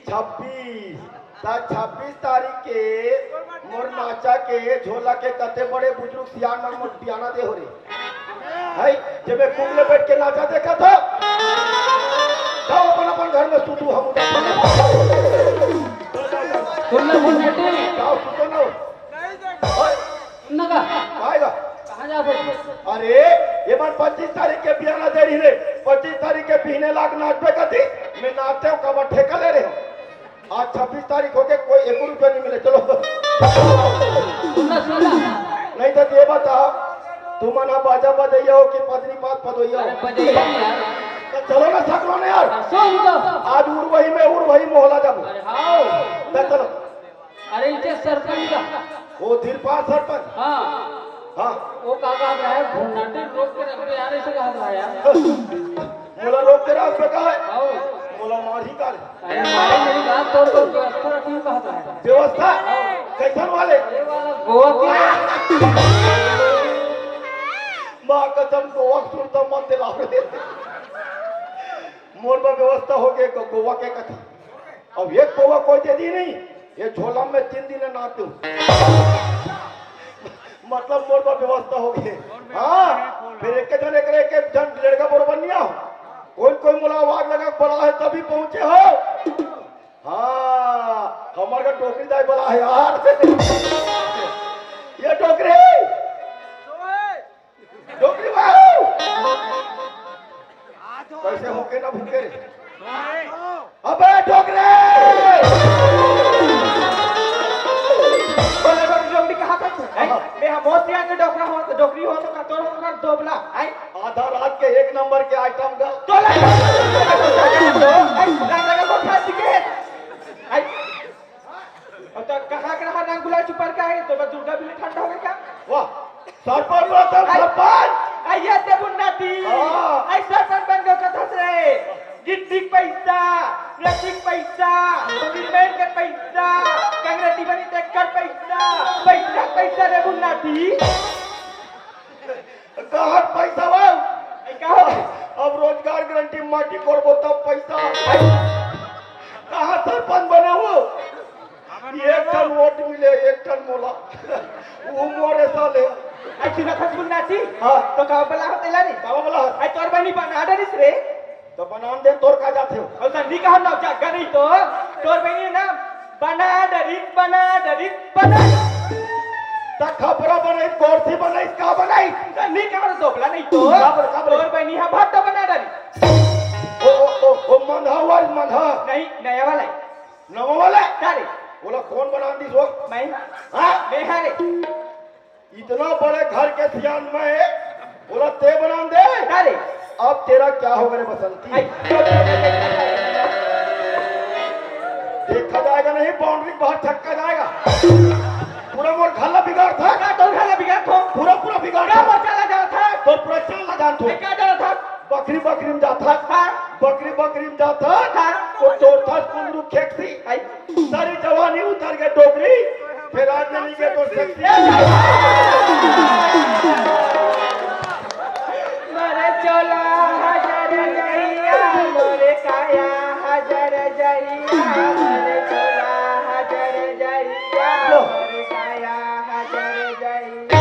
छब्बीस। ता छब्बीस तारीख के मोर नाचा के झोला के कते बड़े बुजुर्ग सियान मन मोर बियाना दे हो रे। हई, जब मैं कुंडले बैठ के नाचा देखा था, जाओ अपन अपन घर में सुतू, हम उधर सुतू। कुंडला बोल बेटे। जाओ सुतो ना। हई, नगा। आएगा। कहाँ जाबो? अरे, ये मन पच्चीस तारीख के बियाना दे रही रे। पच्चीस तारीख के बिहने लाग नाचबे कती, मैं नाचते हूँ, कबर ठेका ले रहे हूँ। आज छब्बीस तारीख हो के कोई एक रुपया नहीं मिले। चलो। सुन ना, सुन ना। नहीं तो ये बताओ, तुम ना बाजा बजैया हो कि पदरी पात पदोइया हो? अरे, बजैया नहीं यार। तो चलो ना, सकलो ना यार। हाँ, सुन तो। आज उर्वही में उर्वही मोहला जाबो। अरे, हाँ। तो चलो। अरे, इनके सरपंच का। वो धीरपाल सरपंच। हाँ। हाँ। वो का कहा है, भुन्नाटे रोक के रख दे यार, ऐसे कहा था यार। मोला रोक के रख बेटा है। आओ। मोला मारही का रे? अरे मारे मेरी बात, तोर तो व्यवस्था रखी बात है। व्यवस्था? आओ। कैसन वाले? अरे वाला गोवा की। माँ कसम, गोवा सुरता मत दिलाओ रे। मोर बा व्यवस्था हो गए गो-, गोवा के कथी। अब एक पौवा कोई दे दी नहीं, ये झोला में तीन दिन ना तू। मतलब मोर बा व्यवस्था हो गए। हाँ, फिर एक जन एक, एक जन लड़का बरोबर नहीं आओ। कौन कोई मोला आवाज लगा के बड़ा है तभी पहुंचे हो। हाँ, हमारे का डोकरी दाई बड़ा है यार। ये डोकरी, डोकरी बाबू। कैसे होके ना भूखे रे? अबे डोकरे! बोले डोकरी, डोकरी कहाँ का तू? हैं? हाँ। मैं हम होशियार के डोकरा हो, तो डोकरी हो, तो कतोर हो, तो दोबला, हैं? आधा रात के एक नंबर के आइटम का। तो लगा, हैं? लगा, लगा, को खा दिखे। हैं? अउ त कहाँ के रहा रंग गुलाल चुपर का है, तो बस दुर्गा भी ठंडा हो गया क्या? वाह, सरपंच बोला था, आई, सरपंच। आई ये देबुन नाती। हाँ। आई सरपंच बन गयो कथा से रे। गिट्टी के पैसा, प्लास्टिक पैसा, सीमेंट के पैसा, कंग्रेसी बनी ट्रैक्टर पैसा, पैसा, पैसा देबुन नाती। कहाँ पैसा बा? आई का हो? अब रोजगार गारंटी माटी कोड़बो तब पैसा। आई, कहाँ सरपंच बने हो? एक ठन वोट मिले, एक ठन मोला। वो मोरे साले। आई सुना था सुन नाची? हाँ। तो का बला होते ला रे? का बला? आई तोर बनी बना डरिस रे। तो बनान दे, तोर का जाथे हो? अउ त नी कहा ना, जागा नहीं तो। तोर बहिनी ना, बना डरिस, बना डरिस, बना। त खपरा बनाई, गोरसी बनाई, का बनाई? त नी कहा तो दोबला नहीं तो। का बोल, का बोल? तोर बहिनी हा भात बना डरिस। ओ, ओ, ओ, ओ, मंधा हुआ, मंधा। नहीं, नया वाला है। नवा वाला? का रे? बोला, कौन बनान दिस हो? मैं। हाँ? मैं हा रे। इतना बड़े घर के सियान मैं, बोला, ते बनान दे। अरे। अब तेरा क्या होगा रे बसंती? आई। देखा जाएगा नहीं, बाउंड्री बाहर छक्का जाएगा। पूरा मोर घर ला बिगाड़ था। का तोर घर ला बिगाड़ थो? पूरा, पूरा बिगाड़ का था। मोर चला जा था? तोर पूरा चाल ला जान थो। ए, का जा था? बकरी, बकरी में जाता। हाँ। बकरी, बकरी में जाता। हाँ। वो तोर था कुंदरू खेकसी। आई। सारी जवानी उतर के डोकरी, फिर आज नहीं के तो शक्ति। मोरे चोला हजार जइया, मोरे काया हजार जइया, मोरे चोला हजार जइया, मोरे काया हजार जइया।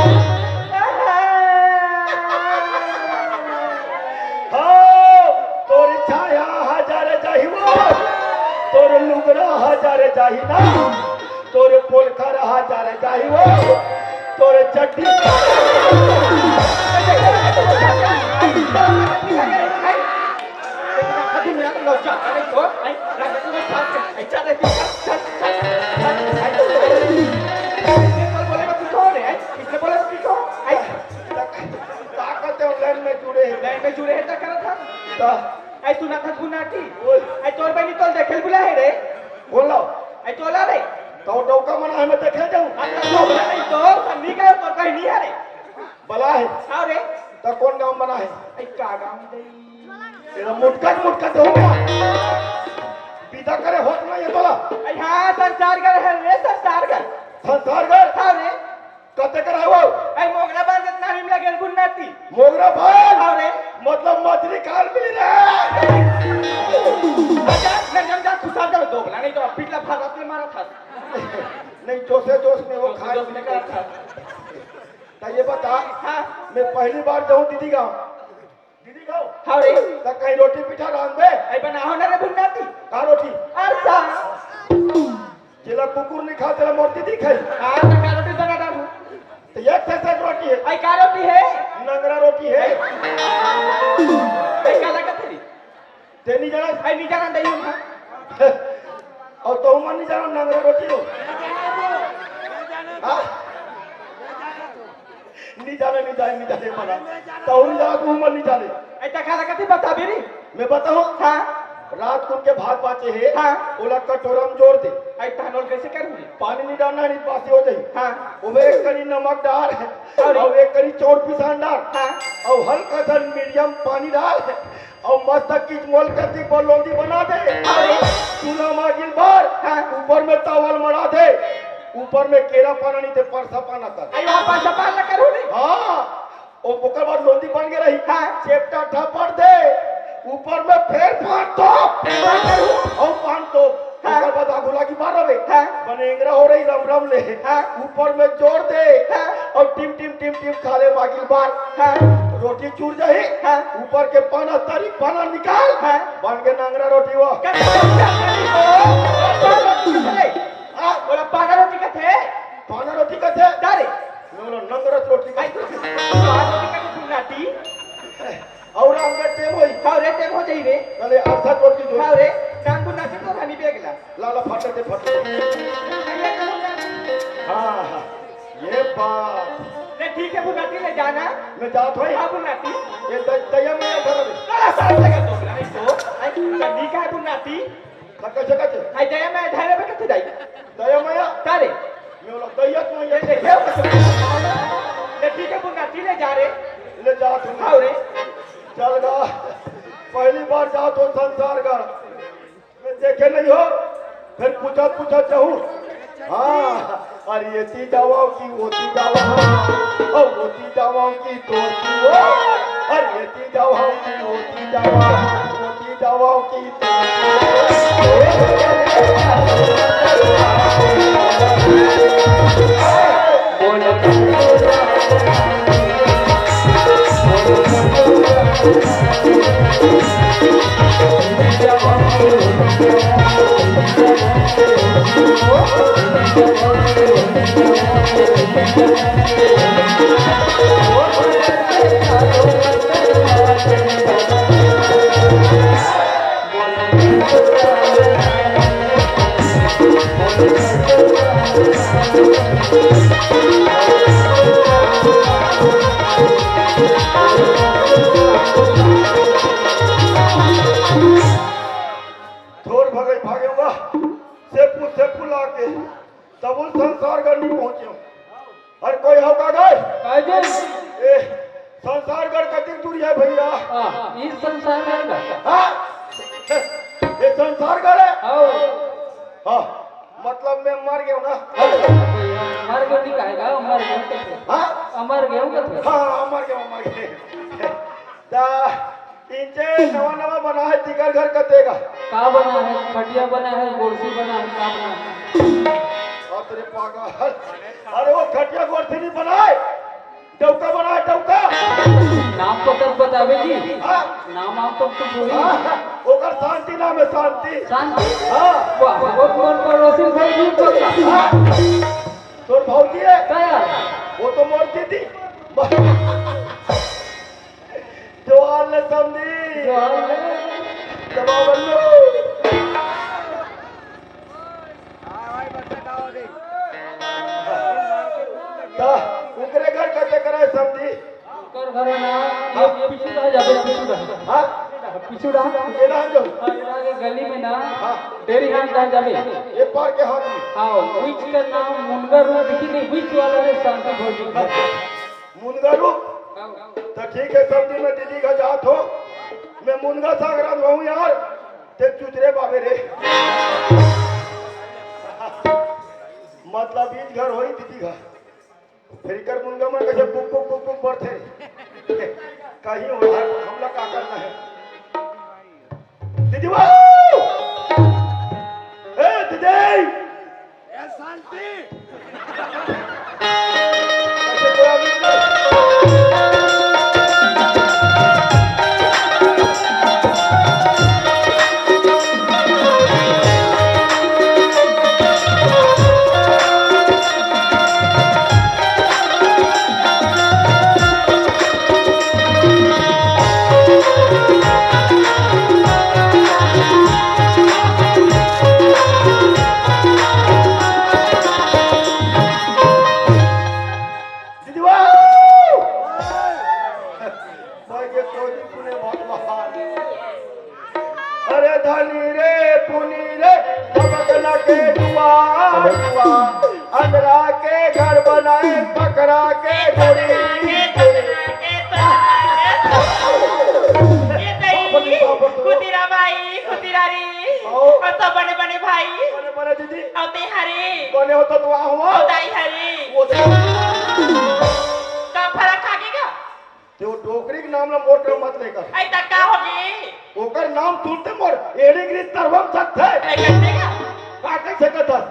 हाँ, तोर छाया हजार जाही वो, तोर लुगरा हजार जाही ना, तोर पोलखा हजार जाही वो, तोर चड्डी। ताकत है, लाइन में जुड़े हैं। लाइन में जुड़े हैं, ताकत है। ता। आई सुना था गुनाटी। बोल। आई तोर बहिनी तोल देखेल बुला है रे। बोलो। आई तोला रे। तो डौका मना है, मैं देखे जाऊं। अब तो डौका नहीं तो, सन्नी का तोर बहिनी है रे। बला है। हाँ रे। तो कौन गांव बना है? आई का गांव दे? तेरा मुटका, मुटका दे हो गया। विदा करे होत ना ये तोला। आई हाँ, संसार घर है रे, संसार घर। संसार घर? हाँ रे। कते कर है वो? आई मोगरा बांधत ना हिमला गेल बुन्नाती। मोगरा भाई। हाँ रे। मतलब मछली काल मिली रे। अच्छा, मैं जम जा, खुशहाल जाओ, दो बना, नहीं तो अब पिछला भारत में मारा था। नहीं, जोशे जोश में वो जोशे खाए जोश में पीने करा का था। तो ये बता, हाँ। मैं पहली बार जाऊँ दीदी गाँव। दीदी गाँव? हाँ रे। तो कहीं रोटी पीठा रांध दे। आई बनाओ ना रे बुन्नाती। का रोटी? अरसा। जेला कुकुर नहीं खा, तेला मोर दीदी खाई। हाँ, तो का रोटी बना डालू? तो एक से एक रोटी है। आई का रोटी है? नंगरा रोटी है। आई का लगत है? ते नहीं जाना? आई नहीं जाना, नहीं हूँ। और तो मन नहीं जाना नंगरा रोटी हो। हाँ? नहीं जाने, नहीं जाने, नहीं जाने बना। तो नहीं जाना, तू मन नहीं जाने। ऐसा खा लगा थी, बता भी नहीं। मैं बताऊँ? हाँ। रात को के भात बाचे है, हाँ। ओला कटोरा में जोड़ दे। आई तहनोल कैसे करूँगी? पानी नहीं डालना, नहीं बासी हो जाए। हाँ। ओमे एक कनी नमक डाल, अरे। और एक कनी चौर पिसान डाल, हाँ। और हल्का सा मीडियम पानी डाल, और मस्त किचमोल कती बलोंदी बना दे। अरे। चूल्हा में गिल बार, हाँ। ऊपर में तावल मड़ा दे, ऊपर में केरा पाना नहीं ते परसा पाना कर। आई वहाँ परसा पाना करूँ नहीं? हाँ। ओ, ओकर बाद लोंदी बन के रही। हाँ। चेपटा ढपड़ दे, ऊपर में फेर पान तो, हाँ। और पान तो, हाँ। ओकर बाद आगू लागी बार रहे। हाँ। बने एंगरा हो रही रम रम ले। हाँ। ऊपर में जोड़ दे, हाँ। और टिम टिम टिम टिम खा ले मागिल बार। हाँ। रोटी चूर जाही, हाँ। ऊपर के पाना तरी पाना निकाल, हाँ। बन के नंगरा रोटी वो। कैसे? हाँ। बोला पाना रोटी कथे? पाना रोटी कथे? का रे? नंगरा, नंगरा रोटी कथे। आई, पाना रोटी कथे बुन्नाती? और हम के टेम होई। हाँ रे, टेम हो जाई रे। चले, आधा रोटी दो। हाँ रे, नाम बुन्नाती तो रानी बेगला। लाला फट दे, फट दे। हाँ, हाँ। ये बात। ले ठीक है बुन्नाती, ले जाना। मैं जात होई। हाँ बुन्नाती। ये द-, दया में घर में। लाला साथ लगा दो, नहीं तो। आई, ठीक है बुन्नाती। त कइसे कथे? आई दया मया धरे बे कथे दाई। दया मया? का रे? मैं बोला, दया तो ये ये देखे हो कथे? ले ठीक है, बुन्नाती ले जा रे। ले जा तू। हाँ रे। चल गा। पहली बार जात हो संसार का। मैं देखे नहीं हो। फिर पूछा, पूछा चाहूँ। हाँ। अरे एती जावव कि ओती जावव, अउ ओती जावव कि तोती ओ, अरे एती जावव कि ओती जावव, ओती जावव कि तोती ओ। थोर भगई भागे हुआ, सेपू, सेपू लाके, तबुल संसार गढ़ नहीं पहुंचे। अरे कोई हो का गए? काय जी? ए, संसार गढ़ कतिक दूरी है भैया? हाँ, ई संसार गढ़ का। हाँ? ये संसार गढ़ है? हाँ। हाँ, मतलब मैं मर गया हूँ ना। मर गया नहीं कहेगा, मर गया। हाँ? अमर गया हूँ कथे। हाँ, अमर गया, अमर गया। ता इंचे नवा नवा बना है, तिकर घर कतेगा? का बना है? खटिया बना है, गोरसी बना है, का बना है? अरे पागल, अरे वो खटिया गोरसी नहीं बनाए, डौका बना है, डौका। नाम पता बतावे जी। हाँ। नाम आप तो कुछ वही। हाँ, ओकर शांति नाम है, शांति। शांति? हाँ। वाह, बहुत मन पड़ोसी भाई जी को। हाँ। तोर भौजी है? का यार? वो तो मोर दीदी। जोहार ले समधी। जोहार ले। दबा बल्लू। ता, उकरे घर कते करे समधी? उकर घर ना, ये, ये पीछू डहा जाबे, पीछू डहा। हाँ? पीछू डहा। ये डहा जो? हाँ, ये डहा के गली में ना, हाँ। डेरी हाथ डहा जाबे। ये पार के हाथ में? हाँ, बीच का नाम मुनगा रूप दिखी नहीं, बीच वाला रे शांति भोजी। अच्छा। मुनगा रूप? तो ठीक है, सब दिन में दीदी का जात हो, मैं मुनगा साग रांधवाऊँ यार, ते चुचरे बाबे रे। मतलब, इस घर होई दीदी घर। फेर इकर मुनगा मन कइसे बुक, बुक, बुक, बुक बरथे। कहीं हो यार, हमला का करना हे? दीदी बाबू! ए, दीदी! ए, शांति! दीदी बाबू! भाई, ये कोई भी पुने बहुत महान। अरे धनी रे, पुनी रे, सबक लगे दुआ, दुआ। अंधरा के घर बनाए, पकड़ा के डोरी, डोरी। ये दई, खुदिरा भाई, खुदिरा री। ओ। अउ सब बने बने भाई। बने बने दीदी। अउ ते हरे। बने हो तो दुआ हुआ। अउ दाई हरे। वो दे। का फरक खा के का? ते वो डोकरी के नाम ला मोर करा मत लेकर। अई त का होगे? ओकर नाम सुनते मोर एड़ी गिरी तरवम सकथे। अई कइसे का? का कइसे सकत हस?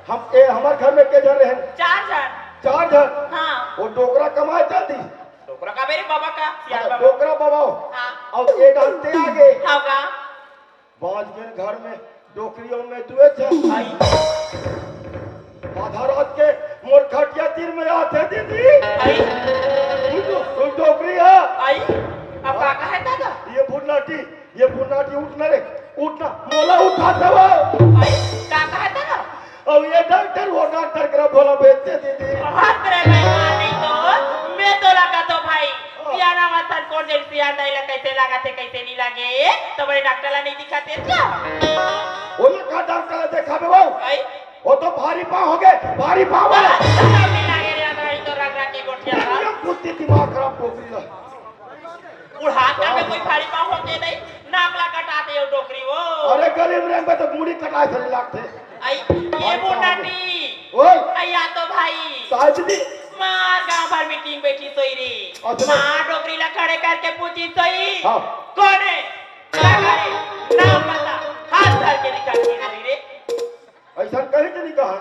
हम, ए, हमर घर में के झन रहेन? चार झन। चार झन? हाँ। वो डोकरा कमाए चल दिस। डोकरा का बेरे बाबा का, सियान बाबा। डोकरा बाबा। हाँ। अउ ए डालते आगे। हाँ का? बाँच के घर में डोकरी अउ मैं दुए झन। आई। आधा रात के मोर खटिया तीर में आथे दीदी। आई। तू तो, तू डोकरी हे। आई। अब का कहे दादा? ये फुन्नाटी, ये फुन्नाटी उठ ना रे, उठ ना, मोला उठा देवा। आई, का कहे दादा? अउ ये डॉक्टर, वो डॉक्टर करा भोला भेजते दीदी। हाथ रे भाई, नहीं तो मैं तो लगा तो भाई। सियाना वतन कोन जन सियान दाई ला कइसे लागत हे, कइसे नहीं लागे, तो बड़े डॉक्टर ला नहीं दिखाते क्या? ओला का डॉक्टर ला देखाबे वो? आई? वो तो भारी पाँव होगे, भारी पाँव वाला। नहीं लागे रे, नहीं तो रग रग के गोठिया था। एकदम बुद्धि दिमाग खराब डोकरी ला। बुढ़ापा में कोई भारी पाँव होके नहीं, नाक ला कटा दे वो डोकरी वो। अरे गरीब रे, मैं तो मुड़ी कटाए से लागथे। आई, ये भारी पाँव बुढ़ाटी। ओए। आई आ तो भाई। साहब जी। मार गांव भर मीटिंग बैठी सोई रे। अच्छा। मार डोकरी ला खड़े करके पूछी सोई। हाँ। कौन है? क्या करे? नाम बता। हाथ धर के दिखा के बोली रे। अइसन कहीं तो नहीं कहा।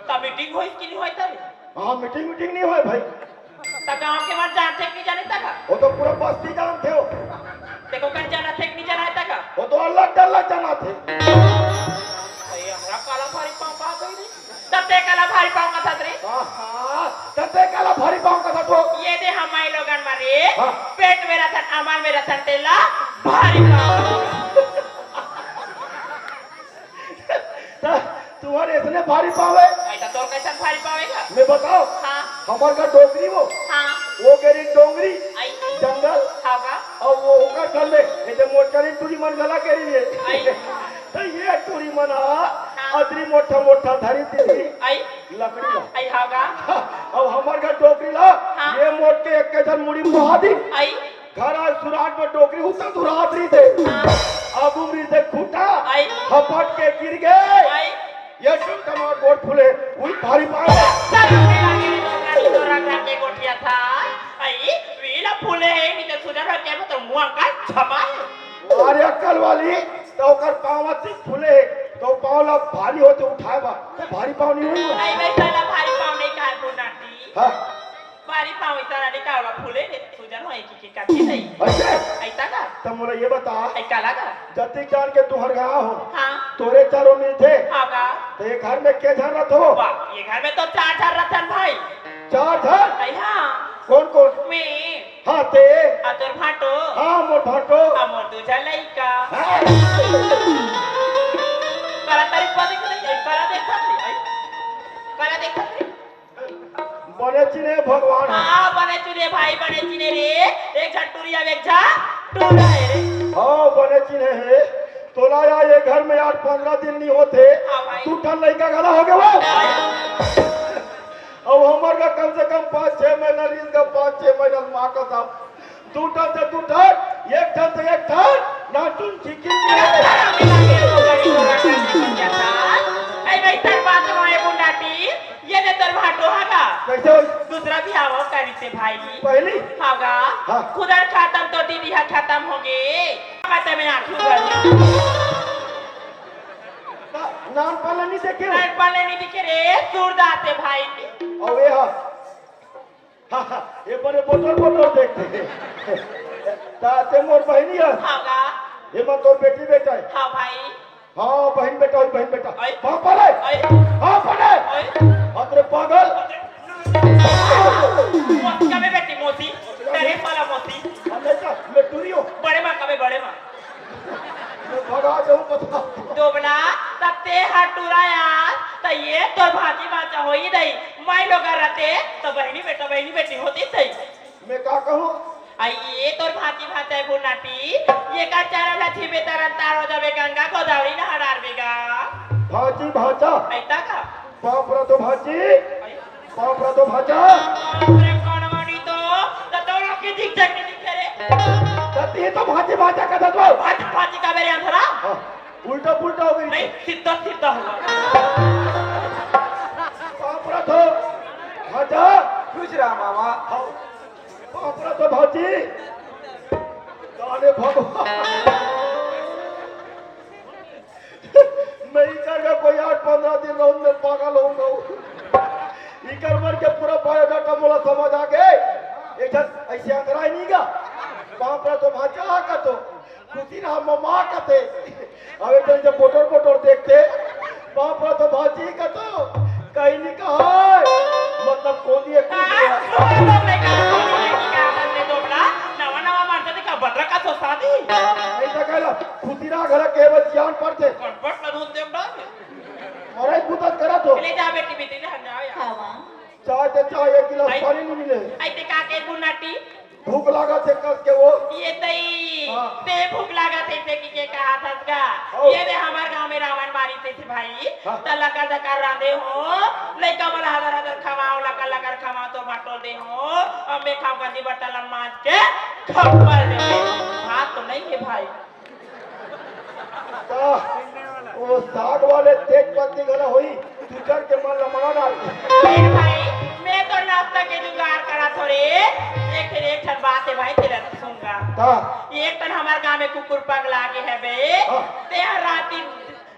त मीटिंग होइस कि नहीं होय तब? हाँ, मीटिंग मीटिंग नहीं होय भाई। त गांव के मन जानथे कि नहीं जानथे तक? वो तो पूरा बस्ती जानथे हो। देखो कहीं जानथे कि नहीं जानथे तक? वो तो अलग अलग जानथे। अरे हमरा काला भारी पाँव का गई रे। तब ते काला भारी पाँव का था रे? हाँ, हाँ, तब ते काला भारी पाँव का था तो? ये दे हमारे लोगन मारे। हाँ। पेट में रतन, अमल में रतन तेला भारी पाँव। त तुम्हारे इतने भारी पाँव हे? अई त तोर कैसन भारी पाँव हे का? मैं बताओ। हाँ। हमर का डोकरी वो। हाँ। वो गेरी डोंगरी। आई। जंगल। हाँ का? अउ वो ओकर घर में, ये जो मोटरी टूरी मन गला गेरी हे। आई। त ये टूरी मन हा, हाँ। अतरी मोटा मोटा धरी थी। आई। लकड़ी ला। आई हाँ का? अउ हमर घर डोकरी ला, हाँ। ये मोट के एक के झन मुड़ी पहा दी। आई। घर आज सुराट में डोकरी उतना दुरात रही थे। हाँ। अब उमरी से खूटा, आई। हपट के गिर गए। आई। ये सुन तमार गोड़ फूले, वही भारी पाँव। सब में लागे रे, डोकरा के गोठिया था। आई, वीला फूले हे, नहीं तो सुजर हो के तो मुँह का छपा। अरे अक्कल वाली, तो ओकर पाँव अति फूले हे, तो पाँव ला भारी होते उठाए बा, तो भारी पाँव नहीं होई। आई, वैसा ला भारी पाँव नहीं कहा बुनाटी। हाँ। भारी पाँव इतना नहीं कहा फूले रे, सुजर हो एक के कथी नहीं। अच्छा। ऐसा का? त मोला ये बता। ऐ काला का? जतिक जान के तुहर गाँव हो। हाँ। तोरे चारों मिलथे। हाँ का? त ये घर में के झन रथो? वाह, ये घर में तो चार झन रथन भाई। चार झन? ऐ हाँ। कौन कौन? मैं। हाँ ते। आ तोर भाटो। हाँ मोर भाटो। आ मोर दू झन लइका। हाँ। काला तारीफ पा देख नहीं, ऐ काला देखत नहीं, ऐ काला देखत नहीं। बने चिन्हे भगवान हे। हाँ, बने चिन्हे भाई, बने चिन्हे रे। एक झन टूरी अउ एक झन टूरा हे रे। हाँ, बने चिन्हे हे। तोला या ये घर में आठ पंद्रह दिन नहीं होथे। हाँ भाई। दू ठन लइका घला हो गए वो। हाँ। अब हमर का कम से कम पाँच छह महीना रहिस का, पाँच छह महीना माँ का साथ। दू ठन से दू ठन, एक ठन से एक ठन, नाचुन चिकिन के। ऐ भाई, सर बात में ये बुंडा ये दे तोर भाटो हा गा। कैसे हो? दूसरा भी आवा करी से भाई। पहली? हाँ गा। हाँ। खुदर खत्म तो दीदी हा खत्म हो गे। बात में आँखी भर। ना-, नान पाले नहीं देखे हो? नान पाले नहीं दिखे रे, सूरदास हे भाई। अउ ये हा। हाँ, हाँ, ये बड़े बोतल बोतल देखते हैं। ता ते मोर बहिनी है। हाँ गा। ये मत तोर बेटी बेटा है। हाँ भाई। हाँ, बहिन बेटा होई, बहिन बेटा। ओए। पाँव पड़े। ओए। पाँव पड़े। ओए। अरे पागल। मौसी कबे बेटी, मौसी। तेरे साला मौसी। हम नहीं था, मैं टूरी हूँ। बड़े माँ कबे, बड़े माँ। मैं भगा जाऊँ, बता। दोबला, तब ते हा टूरा यार, त ये तोर भांची भांचा होई नहीं। माई लोग रहते, तो बहिनी बेटा, बहिनी बेटी होती सही। मैं का कहूँ? आई ये तोर भांची भांचा है बुनाटी, ये का चारा ला छीबे तरन तार हो जाबे गंगा गोदावरी नहा डारबे गा। भांची भांचा? ऐता का? बाप रे तो भांची, आई। बाप रे तो भांचा। बाप रे कौन मानी तो, तो तोरा के दिख जाके दिख रे। तती तो भांची भांचा का दतवा। भांची भांची का मेरे अंधरा? हाँ, उल्टा पुल्टा हो गई। नहीं, सीधा सीधा हुआ। बाप रे तो भांचा। खुश रहा मामा। हाँ। बाप रे तो भांची, अरे भगवान, मैं इकर का कोई आठ पंद्रह दिन रहूं, मैं पागल हो जाऊं। इकर मन के पूरा बायोडाटा मोला समझ आ गए। एक जन ऐसे अंदर ही नहीं गा। बाप रे तो भांचा का तो खुशी रहा ममा कथे। अबे तो जब बोटर बोटर देखते, बाप रे तो भांची का तो कहीं नहीं कहा। मतलब कौन ये कूद गया? नवा नवा मारता देखा बदला का तो शादी। नहीं तो कहला खुशी रहा घर के बस जान पड़ते। कटपट लगन देव डाल। और एक बुतत करा तो। ले जा बेटी बेटी ने हटाओ यार। खावा। चाय ते चाय, एक गिलास आई। पानी नहीं मिले। आई ते का के बुनाटी? भूख लागत हे कस के वो। ये तई, हाँ। ते भूख लागत हे ते की के कहा थस का? ओ। ये दे हमार गांव में रावण मारी थे, थे भाई। हाँ। त लकर दकर रांधे हो, लइका मन हदर हदर खवाओ, लकर लकर खवाओ तो बाटो दे हो। अब मैं खाऊं गंदी बर्तन ला मांज के खप्पर दे। भात तो नहीं है भाई। ता, वो साग वाले तेज पत्ती घला होई, तुचर के मन ला मना डाल। ए भाई, मैं तो नाश्ता के जुगाड़ करा थोड़े। एक ठन, एक ठन बात है भाई, तेरा तो सुनगा। ता। एक ठन हमार गांव में कुकुर पगला गे है बे। हाँ। ते हर राती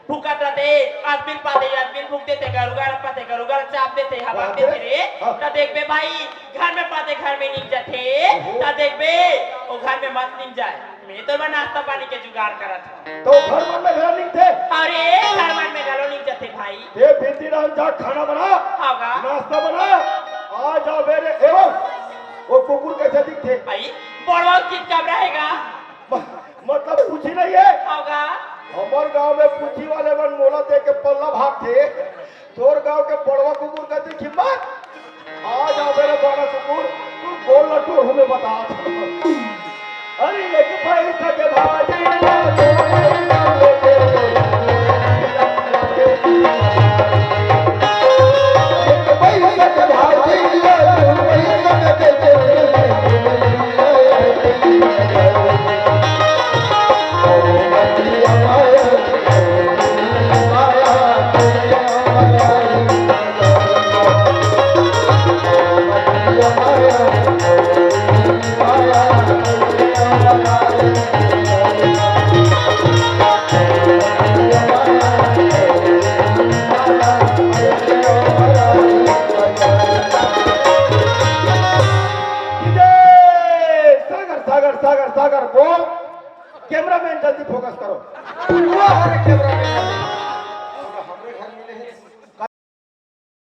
भूखत रहते, आदमी पाते, आदमी भूख देते, गरुगर पाते, गरुगर चाप देते, हवा बाप रे। देते रे। हाँ। त देखबे भाई, घर में पाते घर में निक जाते, ओहो। त देखबे, वो घर में मत निक जाए। मैं तो मैं नाश्ता पानी के जुगाड़ करत हूँ। तो घर मन में घलो निकथे? अरे, घर मन में घलो निक जाते भाई। ते भीतरी डाहन जा खाना बना, होगा। नाश्ता बना, आ जाबे रे। एवं, वो कुकुर कैसे दिखथे? भाई, बड़वा कित कब रहेगा? म-, मतलब पूछी नहीं है? होगा। हमार गांव में पूछी वाले मन मोला दे के पल्ला भागथे। तोर गांव के बड़वा कुकुर का दिखी मत। आ जाबे रे बड़ा कुकुर, तू गोल लटोर हमें बता। अरे एक पैसा के भाजी, एक पैसा के भाजी, सागर, सागर, सागर, सागर, बोल। कैमरामैन जल्दी फोकस करो। वाह रे कैमरामैन।